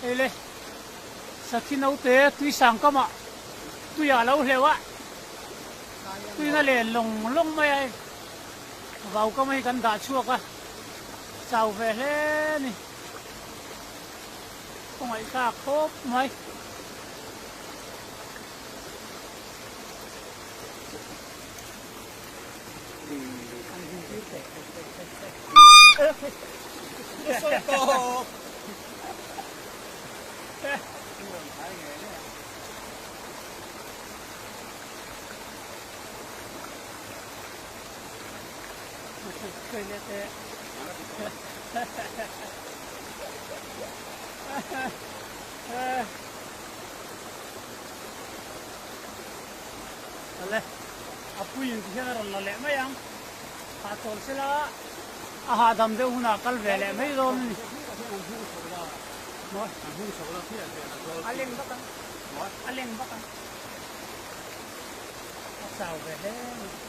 Hei le, Sakhi naute tuisang kamah tuiah a lo hleuh a, tuina len lawng lawng mai a hei. Vau kam hi kan dah chhuak a, chau ve hle a ni. Khawngaih thlak khawp mai. Awle, a puiin ti hian a rawn la leh mai ang. Hahchawl sela a hahdam deuh hunah kal ve leh mai dawn a ni. A leng vak ang, a leng vak ang. A chau ve hle a ni.